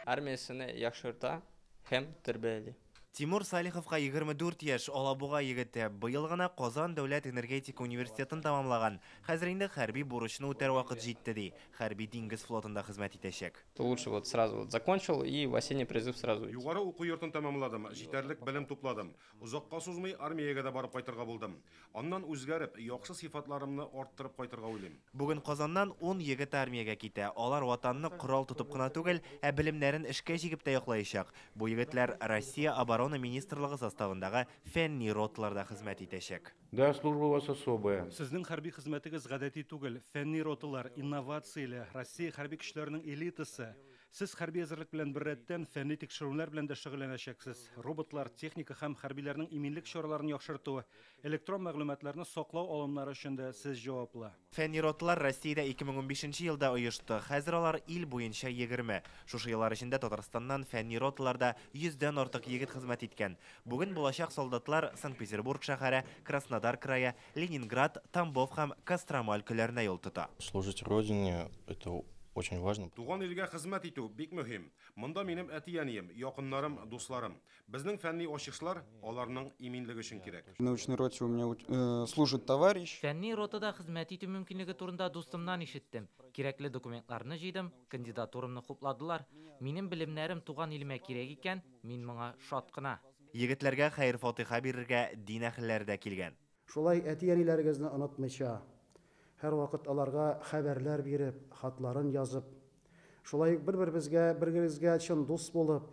Армия сине яхшырта һәм тәрбияли. Тимур Салиховка 24 яшь, Алабуга егете. Быел гына Казан дәүләт энергетика университетын тәмамлаган. Хәзер инде хәрби бурычны үтәр вакыт җитте, ди. Хәрби диңгез флотында хезмәт итәчәк. Лучше вот сразу вот закончил и в осенний призыв сразу идти. Югары уку йортын тәмамладым, җитәрлек белем тупладым. Озакка сузмый армиягә дә барып кайтырга булдым. Аннан үзгәреп, яхшы сыйфатларымны арттырып кайтырга уйлыйм. Бүген Казаннан 10 егет армиягә китә. Алар ватанны корал тотып кына түгел, ә белемнәрен эшкә җигеп тә яклаячак. Бу егетләр Россия Оборона министрлыгы составындагы фәнни роталарда хезмәт итәчәк. Да, служба у вас особая. Сезнең хәрби хезмәтегез гадәти түгел. Фәнни роталар, инновацияле, Россия хәрби көчләренең элитасы. Сез хәрби әзерлек белән беррәттән фәнни тикшерүләр белән дә шөгыльләнәчәксез. Роботлар, техника һәм хәрбиләрнең иминлек чараларын яхшырту, электрон мәгълүматларны саклау алымнары өчен дә сез җаваплы. Фәнни роталар Россиядә 2015 елда оешты. Хәзер алар ил буенча 20. Шушы еллар эчендә Татарстаннан фәнни роталарда 100дән артык егет хезмәт иткән. Бүген булачак солдатлар Санкт-Петербург шәһәре, Краснодар крае, Ленинград, Тамбов һәм Кострома өлкәләренә юл тота. Служить Родине – это очень важно. Туган илгә хезмәт итү бик мөһим. Монда минем әти-әнием, якыннарым, дусларым. Безнең фәнни ачышлар аларның иминлеге өчен кирәк. В научной роте у меня служит товарищ. Фәнни ротада хезмәт итү мөмкинлеге турында дустымнан ишеттем. Кирәкле документларны җыйдым, кандидатурамны хупладылар. Минем белемнәрем туган илемә кирәк икән, мин моңа шат кына. Егетләргә хәер-фатиха бирергә дин әһелләре дә килгән. Шулай әти-әниләрегезне онытмыйча, һәрвакыт аларга хәбәрләр биреп, хатларын язып, шулай бер-беребезгә, бер-берегезгә чын дус булып,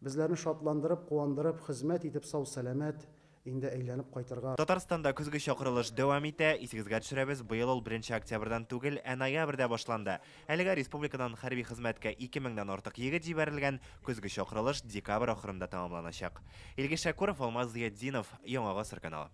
безләрне шатландырып, куандырып, хезмәт итеп сау-сәламәт инде әйләнеп кайтырга. Татарстанда көзге чакырылыш дәвам итә. Исегезгә төшерәбез, быел ул 1 октябрьдән түгел, ә ноябрьдә башланды. Әлегә республикадан хәрби хезмәткә 2000дән артык егет җибәрелгән. Көзге чакырылыш декабрь ахырында тәмамланачак. Илгиз Шәкүров, Алмаз Зыятдинов, Яңа Гасыр каналы.